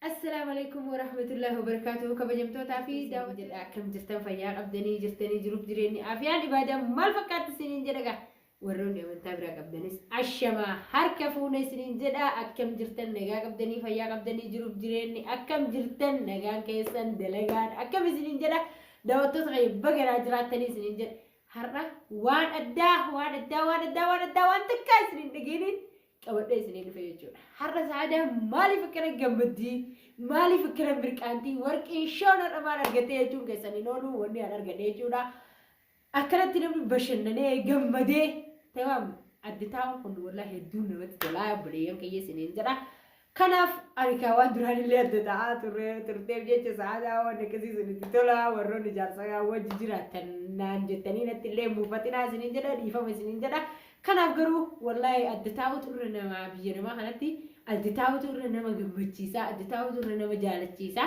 Assalaamu alaikum warahmatullahi wabarakatuh. Kabajamtootaa fi daawwattoota, akkam jirtan? Fayyaa qabdanii jirtanii? Jiruuf jireenyi, afiyaan, ibaadaan maal fakkaatti isiniin jedha gaa. Warroonni amantaa biraa qabdanis ashamaa, harka fuune isiniin jedha. Akkam jirtan? Nagaa qabdanii? Fayyaa qabdanii? Jiruuf jireenyi akkam jirtan? Nagaan keessan, dalagaan akkam isiniin jedha. Daawwattoota kiyya, baganaa jiraattanii isiniin jedha. Har'a waan addaa, waan addaa, waan addaa, waan addaa, waan takkaa isiniin dhageeniin qabadhee isinii dhufe jechuudha. Har'a Sa'aadaa maaliif akkana gammaddii? Maaliif akkana mirqaantii? Warqiin shoon har'a maal argattee jechuun keessan hin oolu, wanni an argadhe jechuudha. Akkanatti namni bashannanee gammadee tamaam adda taa'uun kun wallahi hedduu namatti tolaa, obboleeyyan kiyya, isiniin jedha. Kanaaf ani kaa waan duraan illee adda ta'aa turre turteef jecha Sa'aadaa waan akkasii isinitti tola, warroonni jaarsa wajji jiraattan naan jettanii natti illee muufatinaa isiniin jedha, dhiifama isiniin jedha. Kanaaf garuu wallaahi adda taa'utu irra nama, biyya namaa kanatti adda taa'utu irra nama gammachiisa, adda taa'utu irra nama jaalachiisa.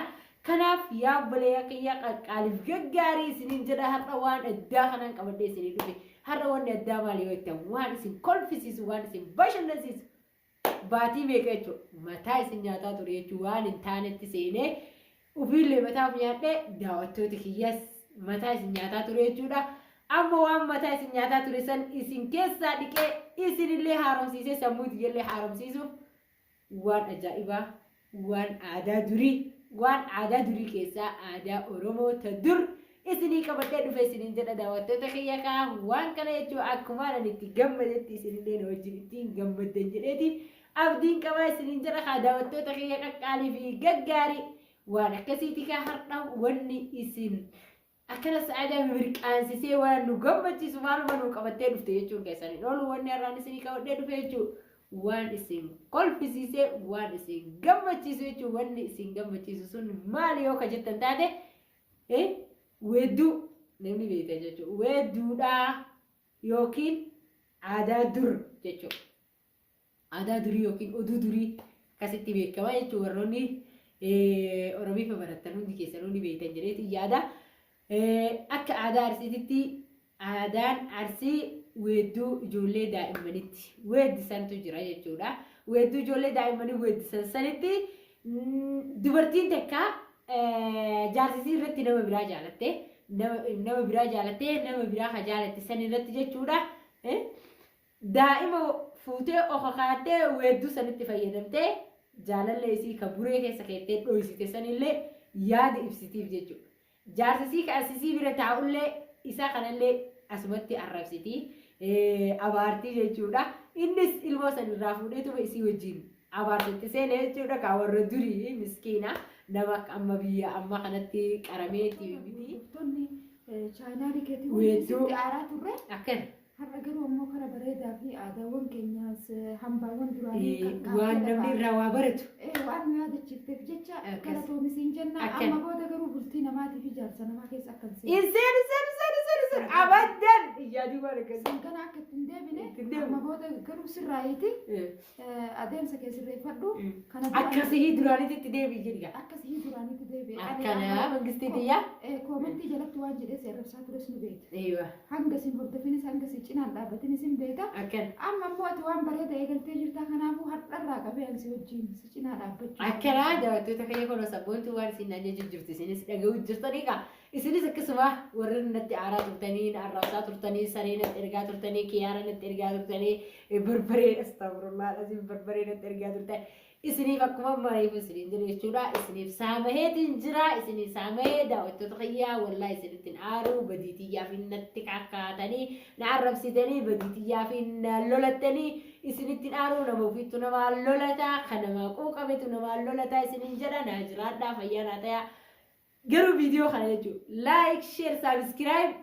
Kanaaf yaa obboleeyyaa kiyya qaqqaaliif gaggaarii isiniin jedha, har'a waan addaa kanaan qabadhee isinii dhufe. Har'a wanni addaa maali yoo jettan, waan isin kolfisiisu, waan isin bashannansiisu, baatii meeqa jechuudha mataa isin nyaataa ture jechuudha, waan hin taanetti seenee ofiillee mataa of nyaadhee daawwattoota kiyyas mataa isin nyaataa ture jechuudha. Amma waan mataa isin nyaataa ture san isin keessaa dhiqee, isinillee haaromsiisee, sammuu kiyyallee haaromsiisuuf waan ajaa'ibaa, waan aadaa durii, waan aadaa durii keessaa aadaa Oromoo ta dur isinii qabadhee dhufe isiniin jedha. Daawwattoota kiyya kaa, waan kana jechuun akkuma ani itti gammadetti isinillee na wajjin ittiin gammaddan jedheeti abdiin qabaa isiniin jedha kaa. Daawwattoota kiyya qaqqaalii fi gaggaarii, waan akkasiiti kaa. Har'a wanni isin akkana Sa'aadaa mirqaansisee waan nu gammachiisu maaluma nu qabattee dhufte jechuun keessan hin oolu. Wanni har'aan isinii qabadhee dhufe jechuun waan isin kolfisiisee waan isin gammachiisu jechuun, wanni isin gammachiisu sun maali yoo ka jettan taate, weedduu namni beektan jechuudha, weedduudhaa yookiin aadaa dur jechuudha. Aadaa durii yookiin oduu durii akkasitti beekama jechuudha. Warroonni Oromiifa barattan hundi keessanuu ni beektan jedheetiin yaada. Akka aadaa Arsiititti, aadaan Arsii weedduu ijoollee daa'immanitti weeddisantu jira jechuudha. Weedduu ijoollee daa'immanii weeddisan sanitti dubartiin takka jaarsisii irratti nama biraa jaalatte, nama biraa jaalattee, nama biraa ka jaalatte san irratti jechuudha. Daa'ima fuutee okokaattee weedduu sanitti fayyadamtee jaalallee isii ka buree keessa keettee dhoysite sanillee yaada ibsitiif jechuudha. Jaarsa isii ka as isii bira taa'ullee isaa kanallee asumatti arrabsiti, abaartii jechuudha. Innis ilmoo san irraa fuudheetuma isii wajjin abaarsatti seene jechuudha. Kaa warra durii miskiina, nama akka amma biyya amma kanatti qarameeti miti. Hordoftoonni chaanaalii keetii hundi Weedduu. sitti aaraa turre. Akkana. Har'a garuu ammoo kara bareedaa fi aadaawwan keenyaas hambaawwan duraanii kan kaastee Waan namni lafaa irraa waa baratu. Waan nu yaadachiifteef jecha Akkas. galatoomi siin jenna. Akkana. Amma booda garuu bultii namaatii fi jaarsa namaa keessa akka hin seenne. Hin seenu, seenu, seenu, seenu, seenu. Abaddan yaadii waan akkasii. San kana akka ittiin deebine. Ittiin deebine. Amma booda garuu sirraayiiti adeemsa kee sirreeffadhu. Kana duraan- Akkasii duraanitti itti deebi'i jedhi. Akkasii duraanitti deebi'e. Ani Akkana amma mangistii tiyyaa. Koomentii jalatti waan jedhee si arrabsaa tures ni beekta. Eeywa. Hanga isin hordofinis, hanga isin cinaan dhaabbatinis hin beeka. Akkana. Amma immoo ati waan bareeda eegaltee jirta, kanaafuu har'arraa qabee ani si wajjin si cinaa dhaabbachuu. Akkana daawwattoota kiyya, kun sabboontuu waan isin naan jechuu jirtu isinis dhaga'uu jirtanii kaa. Isinis akkasuma warri natti aaraa turtanii, na arrabsaa turtanii, saree natti ergaa turtanii, kiyaara natti ergaa turtanii, barbaree, astagfirullah, asiin barbaree natti ergaa turtan. Isiniif akkuma amma reefu isiniin jedhe jechuudha. Isiniif saamaheetiin jira. Isiniif saamahee, daawwattoota kiyyaa, wallaahi isinittiin aaruu, badii tiyyaaf natti kakkaatanii na arrabsitanii, badii tiyyaaf na lolattanii, isinittiin aaruu. Nama ofiittu namaa lolataa, kan namaa quuqametu namaa lolataa isiniin jedha. Naa jiraadhaa, fayyaa naa tayaa. Garuu viidiyoo kana jechuudha, like, share, subscribe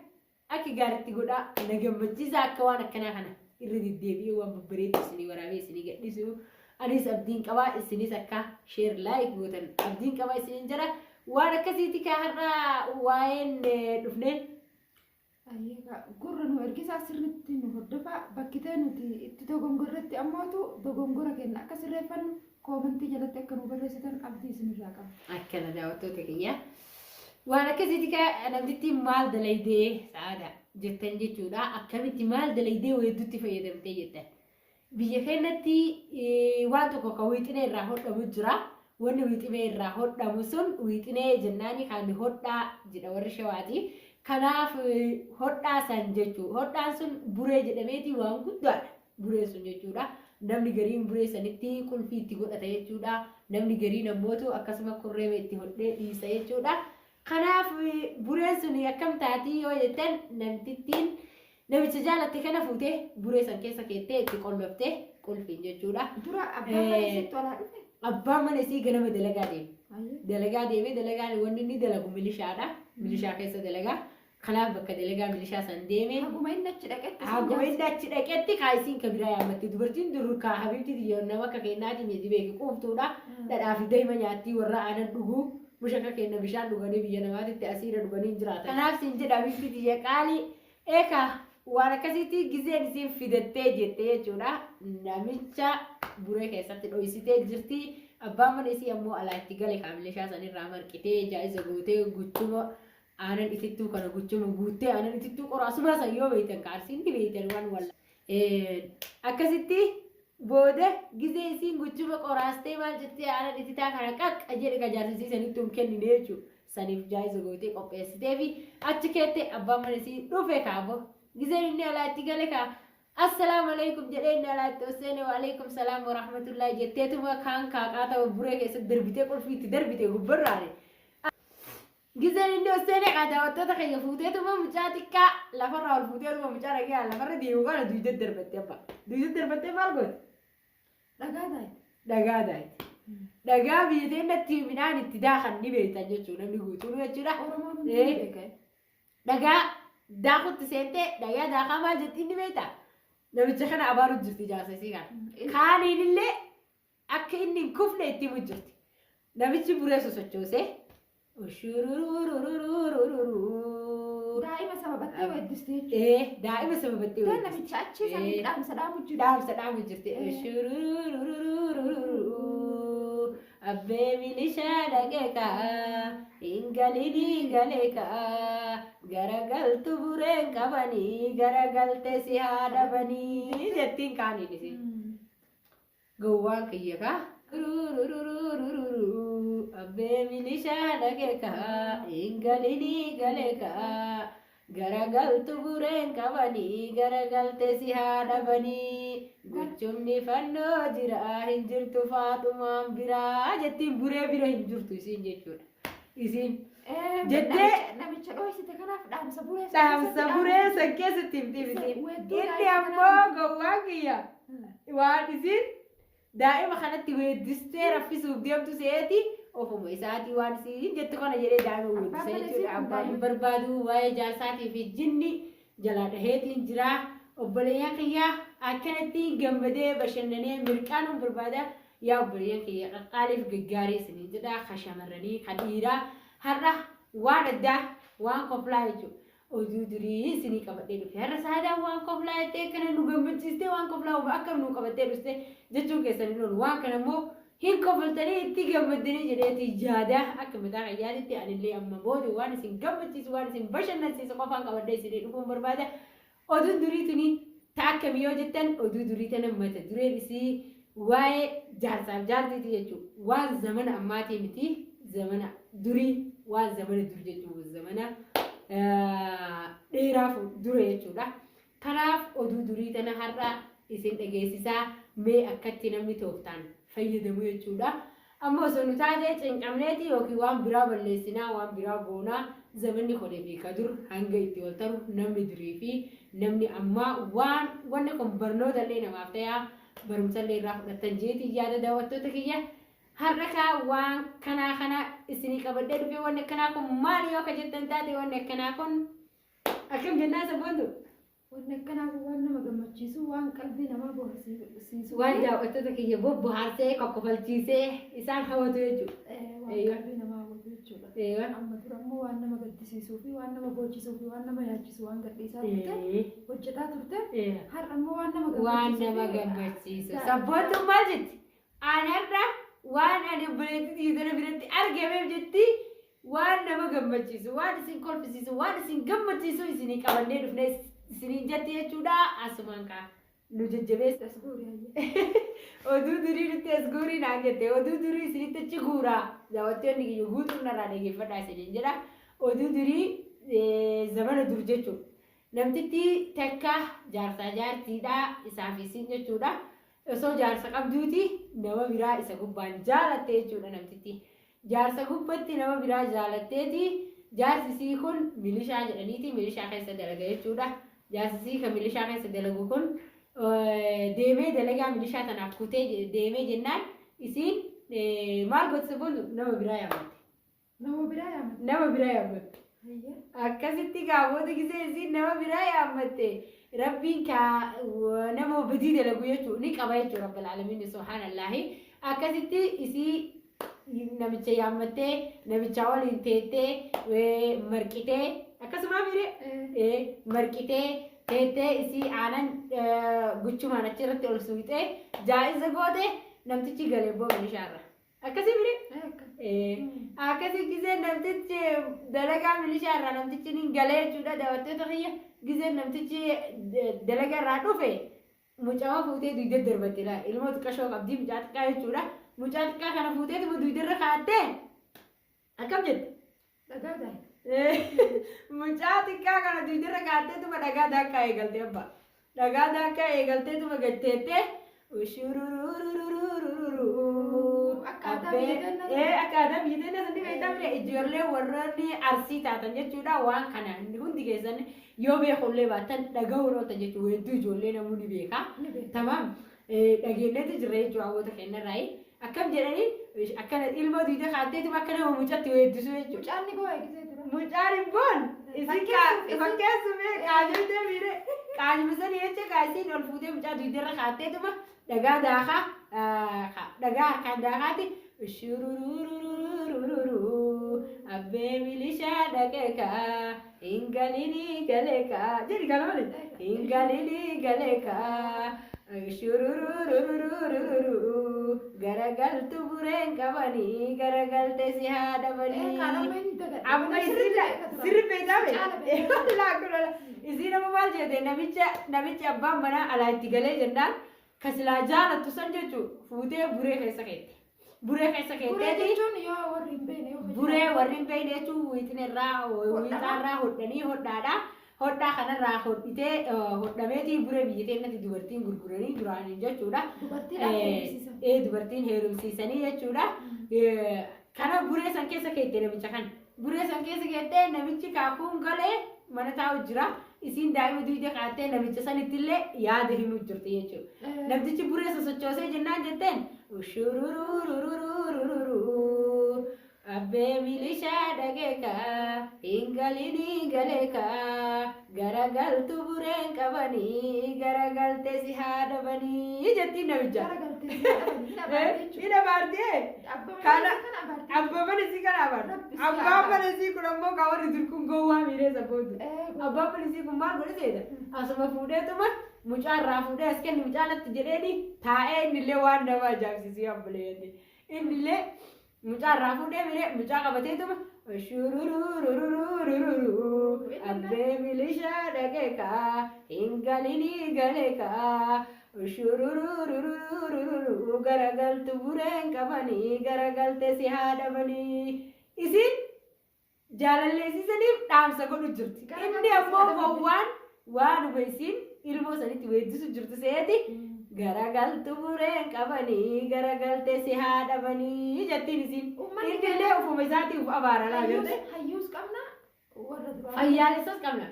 akka gaariitti godhaa, na gammachiisa. Akka waan akkanaa kana irra deddeebi'ee waan babbareedu isinii waraabee isinii gadhiisu anis abdiin qabaa, isinis akka share, like gootan abdiin qabaa isiniin jedha. Waan akkasiiti kaa har'a waa'een dhufneen. Ayyeekaa, gurra nu ergisaa, sirriitti nu hordofaa. Bakkitee nuti itti dogongorretti ammootu dogongora keenya akka sirreeffannu koomentii jalatti akka nu barreessitan abdii isinirraa qaba. Akkana daawwattoota kiyya. Waan akkasiiti kaa. Namtittiin maal dalaydee Sa'aadaa jettan jechuudha. Akkamitti maal dalaydee weedduutti fayyadamtee jettan. Biyya keenyatti waan tokko kan wixinee irraa hodhamu jira. Wanni wixinee irraa hodhamu sun wixinee jennaani kan hodhaa jedha warri Shawaati. Kanaaf hodhaa san jechuudha. Hodhaan sun buree jedhameeti waan guddaadha. Bureen sun jechuudha. Namni gariin buree sanitti qulfii itti godhata jechuudha. Namni gariin ammootu akkasuma kurreema itti hodhee dhiisa jechuudha. Kanaaf bureen sun akkam taatii yoo jettan, namtittiin namicha jaalatte kana fuutee buree san keessa keettee itti qolloftee qulfiin jechuudha. Dura abbaan mana isiitti olaa dhufe. Abbaan mana isii ganama dalagaa deeme. Dalagaa deemee, dalagaan wanni inni dalagu milishaadha. Milishaa keessa dalagaa. Kanaaf bakka dalagaa milishaa san deeme. Haguma inni achi dhaqetti. Haguma inni achi dhaqetti kaayisiin ka biraa yaammatte. Dubartiin dur kaa habiibti tiyya nama akka kennaatiin miti, beeki, quuftuudha. Dhadhaa fi daa'ima nyaattii, warra aanan dhuguu. Musha akka kenna bishaan dhuganii biyya namaatitti asiira dhuganii hin jiraatan. Kanaaf siin jedha, habiibti tiyya qaalii. Eekaa waan akkasiitti gizeen isiin fidattee jette jechuudha. Namicha buree keessatti dhoysitee jirti. Abbaan mana isii ammoo alaa itti gale, kaa milishaa sanirraa marqitee jaa'iza gootee guchuma aanan itittuu kana guchuma guuttee aanan itittuu qoraasumaa san yoo beeytan, kaarsiin ni beeytan waan walla. Akkasitti booda gizee isiin guchuma qoraastee maal jettee aanan ititaa kana qaqqa jedhe ka jaarsisiisanitti hin kennine jechuudha. Saniif jaa'iza gootee qopheessitee fi achi keette. Abbaan mana isii dhufe kaabo. Gizeen inni alaa itti gale kaa "Assalaamu alaikum" jedhee inni alaa itti osseene, "Waalaikum salaam wa rahmatullahi" jetteetuma kaan kaaqaa ta'u buree keessatti darbitee qulfii itti darbite gubbarraane. Gizeen inni osseene kaa daawwattoota keenya fuuteetuma mucaa xiqqaa lafarraa ol fuuteetuma mucaa dhagaa lafarra deemu kana duyda darbatte abba. Duyda darbattee maal goote? Dhagaa taa'e. Dhagaa daayite. Dhagaa biyya teenyatti midhaan itti daakan ni beektan jechuudha namni guutuun jechuudha. Oromoon hundi ni beeka. Dhagaa daakutti seentee dhagaa daakaa maal jetti inni beektaa? Namicha kana abaaru jirti, jaarsa isii kana. Kaaniin illee akka inni hin kufne itti himu jirti. Namichi buree sosochoosee. Ushururururururu. Daa'ima sababattee weeddiste jechuudha. Ee, daa'ima sababattee Daa weeddiste. namicha achi sanii dhaamsa dhaamu jiru. Dhaamsa dhaamu jirti. Ushururururururu. Abbee milishaa dhaqee ka'a. Hin galinii galee ka'a. Garagaltu bureen qabanii garagalte si haa dhabanii jettiin kaaniin isin. Gowwaan kiyya kaa. Rurururururu. Abbee milishaa dhaqee ka'a. Hin galinii galee ka'a. Garagaltu bureen qabanii garagalte si haa dhabanii. Guchumni fannoo jira hin jirtu faaxumaan biraa jettiin, buree bira hin jirtu isiin jechuudha. Isiin Namicha dhoysite kanaaf dhaamsa buree. Dhaamsa buree san keessatti himtiif isiin. Weedduu Inni daa'ima ammoo gowwaan kiyya waan isiin daa'ima kanatti weeddistee raffisuuf deemtu se'eeti, ofuma isaatii waan isiin jettu kana jedhee daa'ima weeddisa Abbaan mana jechuudha. isii kun Abbaan hin daa'ima. barbaadu, waa'ee jaarsaatii fi jinni jalaa dhaheetiin jira. Obboleeyyan kiyyaa, akkanatti gammadee bashannanee mirqaanuun barbaada. Yaa obboleeyyan kiyya qaqqaaliif gaggaarii isiniin jedha, ka shamarranii ka dhiiraa, har'a waan addaa, waan koflaa jechuudha. Oduu durii isinii qabadhee dhufe. Har'a saadaan waan koflaa jettee akkana nu gammachiistee, waan koflaa akkam nu qabattee dhufte jechuun keessan hin oolu. Waan kana immoo hin kofaltanii itti gammaddanii jedheeti yaada. Akka mataa kiyyaatitti anillee amma booda waan isin gammachiisu, waan isin bashannansiisu qofaan qabadhee isinii dhufuun barbaada. Oduun durii tuni ta akkamii yoo jettan, oduu durii tana mata dureen isii waa'ee jaarsaaf jaartiiti jechuudha. Waan zamana ammaatii miti, zamana durii, waan zamana dur jechuudha, zamana dheeraa dura jechuudha. Kanaaf oduu durii tana har'a isin dhageessisaa, mee akkatti namni tooftaan fayyadamu jechuudha. Amma osoo nu taate cinqamneeti yookiin waan biraa balleessinaa, waan biraa goonaa. Zamanni kunii fi ka dur hanga itti wal taru, namni durii fi namni ammaa waan wanni kun barnoota illee namaaf ta'aa, barumsa illee irraa fudhattan jeetii yaada, daawwattoota kiyya. Har'a kaa waan kanaa kana isinii qabadhee dhufee, wanni akkanaa kun maali yoo ka jettan taate, wanni akkanaa kun akkam jennaa, sabboontu? Wanni akkanaa kun waan nama gammachiisu, waan qalbii namaa bohaarsiisu. Waan daawwattoota kiyya bobbooharsee kokkofalchiisee isaan hawwatu jechuudha. Waan qalbii namaa hawwatu jechuudha. Amma dura immoo waan nama gaddisiisuu fi waan nama boochisuu fi waan nama yaachisu waan gadhiisaa turte, hojjetaa turte. Har'a immoo waan nama waan gammachiisuu nama fi gammachiisu. Sabboontuun maal jetti? Ani har'a waan ani obboleettii tiyya biratti argameef jetti, waan nama gammachiisu, waan isin kolfisiisu, waan isin gammachiisu isinii qabannee dhufnee isiniin jetti jechuudha. Asumaan kaa. Nu jajjabeessa. As guuri hayyee. Oduu durii nutti as guurii naan jette. Oduu durii isinitti achi guuraa. Daawwattoonni kiyya guutuun narraa dhaggeeffadhaa isiniin jedha. Oduu durii zamana dur jechuudha. Namtitti takka jaarsaa jaartiidha isaaf isin jechuudha. Osoo jaarsa qabduuti nama biraa isa gubbaan jaalatte jechuudha namtitti. Jaarsa gubbatti nama biraa jaalatteeti jaarsi isii kun milishaa jedhaniiti milishaa keessa dalaga jechuudha. Jaarsi isii kan milishaa keessa dalagu kun deemee dalagaa milishaa tanaaf kutee deemee jennaan isiin maal goote sabboontu nama biraa yaamatte. Nama biraa yaamatte. Nama biraa yaamatte. Hayyee. Akkasitti gaafota gisee isiin nama biraa yaammatte rabbiin kaa nama badii dalagu jechuudha ni qaba jechuudha rabbal aalamiin subhaanallahi. Akkasitti isii namicha yaammattee namichaa waliin teettee marqitee akkasuma mire marqitee teettee isii aanan guchumaan achirratti ol suuxee jaa'iza goote namtichi galee boo milishaarra. Akkasii mire? Akkasii gisee namtichi dalagaa milishaa irraa namtichi ni galee jechuudha daawwattoota kiyya gisee namtichi dalagaa irraa dhufe mucaa fuutee dugda darbatte laa ilmoo xiqqashoo qabdii mucaa xiqqaa jechuudha mucaa xiqqaa kana fuuteetuma dugdarra kaa'attee akkam jette? Dhagaa daakka. Mucaa xiqqaa kana dugdarra kaa'atteetuma dhagaa daakkaa eegalte abbaa. Dhagaa daakkaa eegalteetuma gatteettee ushururururururu. Akkaataa biyya teenna Ee akkaataa biyya teenna sanni beektamne ijoollee warroonni arsii taatan jechuudha waan kana hundi keessan yoo beekullee baattan dhaga'uun ooltan jechuudha hedduu ijoollee namuu ni beeka. Ni beeka. Tamaam dhageenyeetu jirra jechuudha hawwata keenyarraayi. Akkam jedhanii akkana ilmoo dugda kaatteetuma akka nama mucatti weeddisu jechuudha. Mucaan ni boo'a gisee dura. Mucaan hin boon isin Fakkeessuuf fakkeessu mee qaajoltee miire qaajuma sanii jecha kaasiin ol fuutee mucaa dugdarra kaatteetuma dhagaa daakaa dhagaa harkaan daakaati shurururururururu abbee milishaa dhaqee kaa hin galinii galee kaa jedhi kana malee hin galinii galee kaa shurururururururu garagaltu bureen qabanii garagalte si haa dhabanii. Kaan amma hin dagadhe. Amma isin sirri beekame. Caala beekame. Laa isiin amma maal jette namicha namichi abbaan manaa alaa itti galee jennaan kasilaa jaalattu san jechuun fuutee buree keessa keette. Buree keessa Buree keetteeti. jechuun yoo warri hin beekne yoo Buree warri hin beekne jechuun wiixinirraa wiixaarraa hodhanii hodhaadha. Hodhaa kanarraa hodhitee hodhameetii buree biyya teenyatti dubartiin gurguranii duraanii jechuudha. Dubartiidhaan heerumsiisan. Dubartiin heerumsiisanii jechuudha. Kana buree san keessa keette namicha kana. Buree san keessa keettee namichi kaakuun galee mana taa'u jira. Isiin daa'ima dugda kaattee namicha sanittillee yaada himuu jirti jechuudha. Namtichi buree sosochoosee jennaan jetteen shurururururururu abbee milishaa dhaqee kaa hin galinii galee kaa garagaltu bureen qabanii garagalte si haa dhabanii jettiin namicha. Garagaltee si haa dhabanii hin abaarte jechuudha. Hin abaartee? Abbaa Kana mana kana abaarte. abbaa mana isii kana abaarte. Rabbi si Abbaan haa mana isii kun ammoo kaa warri durkuun gowwaa miiree sabbootu. Abbaan mana isii kun maal godhe seeta? Asuma fuudheetuma mucaa irraa fuudhee as kenni mucaa natti jedheeni taa'ee innillee waan nama ajaa'ibsiisu yaa obboleeyyan. Innillee mucaa irraa fuudhee miree mucaa qabateetuma shurururururururu abbee milishaa dhaqee kaa hin galinii galee kaa shurururururururu garagaltu bureen qabanii garagalte si haa dhabanii. Isin jaalalleessisaniif dhaamsa godhu jirti. Inni ammoo gowwaan waanuma isiin ilmoo sanitti weeddisu jirtu seeti garagaltu bureen qabanii garagalte si haa dhabanii jettiin isiin. Uummanni Inni illee ufuma isaatii uf abaara laa jette. Hayyuus qabna warra duraa. Fayyaalessas qabna.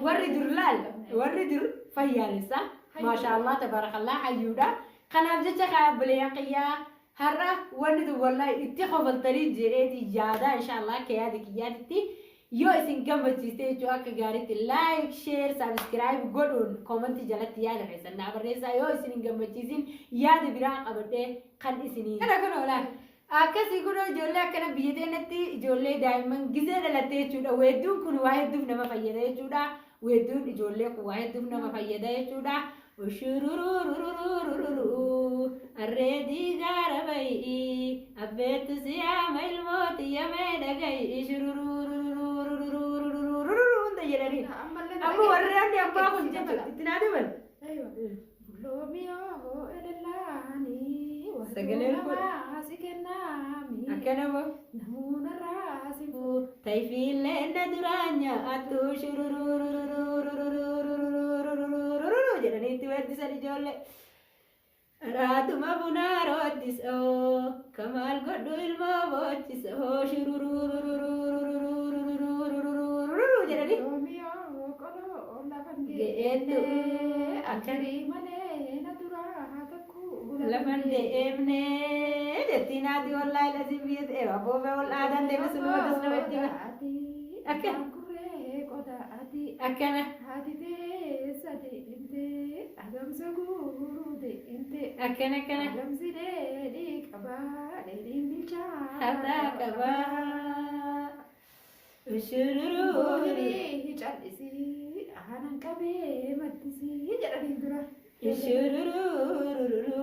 Warri dur laal warri dur fayyaalessa. Maashaallah tabarakallah hayyuudha. Kanaaf jecha kaabbilee qiyyaa har'a wanni tun wallahi itti kofaltanii jedheeti yaada inshallah akka yaada kiyyaatitti yoo isin gammachiiste jechuu akka gaariitti like share subscribe godhuun koomantii jalatti yaada keessan naa barreessaa yoo isin hin gammachiisin yaada biraa qabadhee kan isinii. Kana kun oolaa. Akkasii kun ijoollee akkana biyya teenyatti ijoollee daa'imman gizee dhalatte jechuudha. Weedduun kun waa hedduuf nama fayyada jechuudha. Weedduun ijoollee kun waa hedduuf nama fayyada jechuudha. Ushururururururu arreedii gaara bayi abbeettu siyaama ilmooti yamee dhagayi shurururururururururu hunda jedhanii. Ammallee Amma warreen abbaa kun jechuudha. Itti naa dabalu. Aywa. Bulloo Oroomiyoo elellaanii Sagaleen kun- namaa si kennaami Akkana moo? namuunarraa si Tayfiillee na duraa nyaattu shururururururururururururu jedhanii itti weeddisan ijoollee. Araaduma bunaa rooddisoo kamaal godhu ilmoo boochisoo shururururururururururururu jedhanii. Oroomiyoo qoloo lafan Ge'eettu geenne akkana. akkarii malee na duraa haa takku Lafan deemne jetti naati wallaahi lasin biyya ta'e abboobee wal aadaan deeme sun wadas nama itti hima. Akka. Kurree qotaati Akkana. haati teessa deemtee adamsa guuruu deemtee Akkana akkana. adamsi dheedhii qabaa dheedhiin bilchaa Hataa qabaa. Ushurururu. Boonii cal'isii aanan qabee maddisii jedhaniin dura. Ushurururu.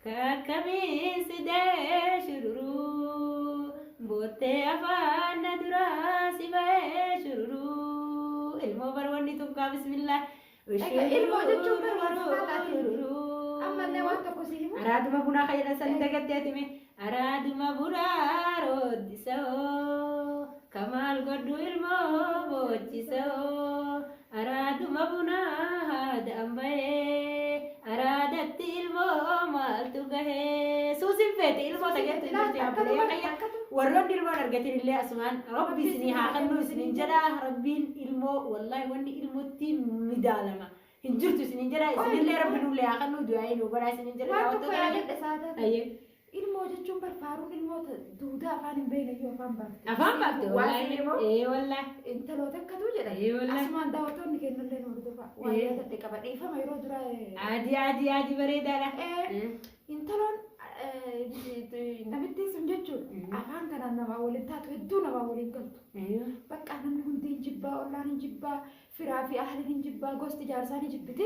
Kakkamii sidee shururu. Boottee afaan na duraa si ba'ee shururu. Ilmoo barwanni tunkaa bismillah. Egaa ilmoo jechuun bara waan fakkaataati. Ammallee waan tokko si himu. Araaduma bunaa kan jedhan san dagattee atime. Araaduma bunaa rooddisoo kamaal godhu ilmoo boochisoo araaduma bunaa haadha ambayee araadatti ilmoo maaltu gahee suusin feete ilmoo tageettu jirti abbilee qayya warroonni ilmoon argatin illee asumaan rabbi isinii haa kennu isiniin jedha rabbiin ilmoo wallaahi wanni ilmootti midaalama hin jirtu isiniin jedha isinillee rabbi nullee haa kennu du'aa nu godhaa isiniin jedha Waan tokko yaadadha saadaa. Ayyee. Ilmoo jechuun barfaaruun ilmoo duudaa afaan hin beekne iyyuu afaan baafte. Afaan baafte Waa wallaahi. si himu. Ee wallaahi. Intaloota akkatu jedha. Ee wallaahi. Asumaan daawwattoonni kennullee nu hordofa. Waan Ee. yaadadhe qaba. Dhiifama yeroo dura. Adii adii adii bareedaadha. Intaloon namittiin sun jechuudha. Afaan kanaan namaa waliin taatu hedduu namaa waliin galtu. Bakka namni hundi hin jibbaa, ollaan hin jibbaa, firaa fi ahliin hin jibbaa, gosti jaarsaa ni jibbiti.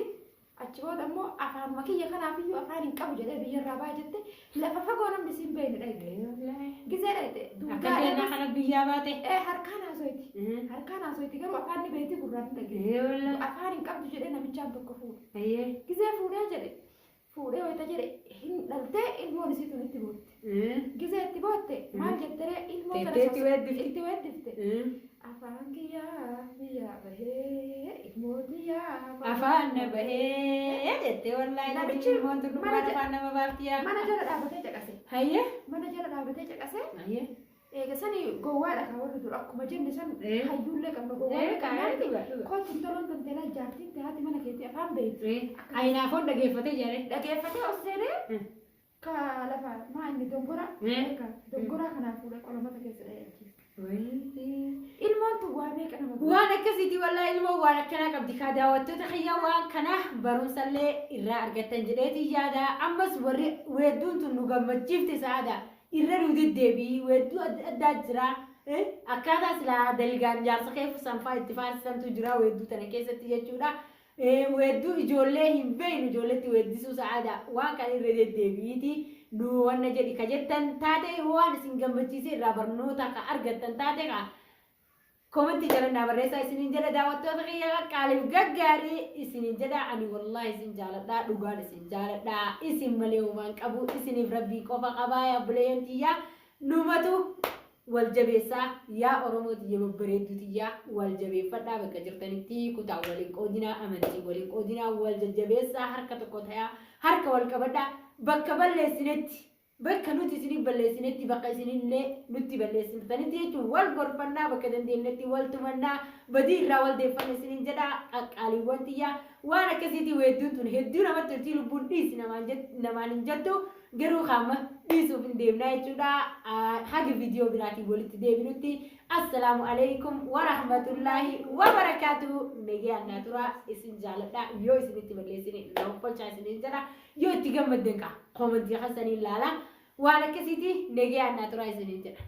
Achi booda immoo afaanuma kiyya kanaafiyyuu afaan hin qabu jedhee biyyarraa ba'a jette lafa fagoo namni siin beekne dhayite. Gizee dhayite. Akka kennaa kana biyyaa baate. Harkaan haasoyti. Harkaan haasoyti garuu afaan ni beekti gurraan hin dhageessu. Ee wallaahi. Afaan hin qabdu jedhee namichaan tokko fuudhe. Ayyee. Gizee fuudhee jedhe. Fuudhee wayita jedhe hin dhaltee ilmoon isii tun itti bootte. Gizee itti bootte maal jetteree ilmoo kana Teettee itti weeddifte. itti weeddifte. Afaan kiyyaa biyyaa bahee ilmoo kiyyaa Afaan na bahee jettee wallaahi Namichi ilmoon tun mana dhugaan afaan nama baafti yaa. Mana jala dhaabatee caqase. Hayyee. Mana jala dhaabatee caqase. Hayyee. Eega sani gowwaadha kan warri dur akkuma jenne san Eh. hayyuullee qabna Ee gowwaadha kaayee qabna. dhuga dhuga. Kootu intaloon tanteelaa jaartiin taate mana keetii afaan beekti. Ayinaafoon dhageeffatee jedhe. Dhageeffatee os seenee ka lafa maa inni dongora Eh. ka dongoraa kanaan fuudhee qolamata keessa dhahee ajjeese. Ilmoon tun waa meeqa nama godha? Waan akkasiiti wallaahi ilmoo waan akkanaa qabdi kaa daawwattoota kiyya waan kana barumsallee irraa argattan jedheeti yaada ammas warri weedduun tun nu gammachiifte sa'aada irra nu deddeebi'i weedduu adda addaa jira akkaataa silaa dalgaan jaarsa kee sanfaa itti faarsisantu jira weedduu tana keessatti jechuudha. Weedduu ijoollee hin beeknu ijoolleetti weeddisuu sa'aada waan kana irra deddeebi'iiti nu wanna jedhi ka jettan taate waan isin gammachiise irraa barnoota ka argattan taate ka Komantii jala naa barreessaa isiniin jedha daawwattoota kiyya qaqqaaliif gaggaarii isiniin jedha ani wallaahi isin jaaladha dhugaan isin jaaladha isin malee homaan qabu isiniif rabbii qofa qabaa yaa obboleeyyan tiyya numatu wal jabeessaa yaa oromoo tiyya babbareedduu tiyya wal jabeeffadhaa bakka jirtanitti kutaa waliin qoodinaa amantii waliin qoodinaa wal jajjabeessaa harka tokko tayaa harka wal qabadhaa bakka balleessinetti Bakka nuti isiniif balleessinetti bakka isinillee nutti balleessitanitti jechuun wal gorfannaa bakka dandeenyetti wal tumannaa badii irraa wal deeffanna isiniin jedha qaqqaaliiwwan tiyya waan akkasiitii weedduun tun hedduu namatti toltii lubbuun dhiisi namaan namaan hin jettu garuu kaama dhiisuuf hin deemnaa jechuudha haga viidiyoo biraatiin walitti deebinutti assalaamu alaikum warahmatullaahi wabarakaatu nagayaan naa turaa isin jaaladha yoo isinitti balleessine na hoffolchaa isiniin jedha yoo itti gammaddan kaa koomantii keessanii ilaala waan akkasiiti nagayaan naa turaa isiniin jedha.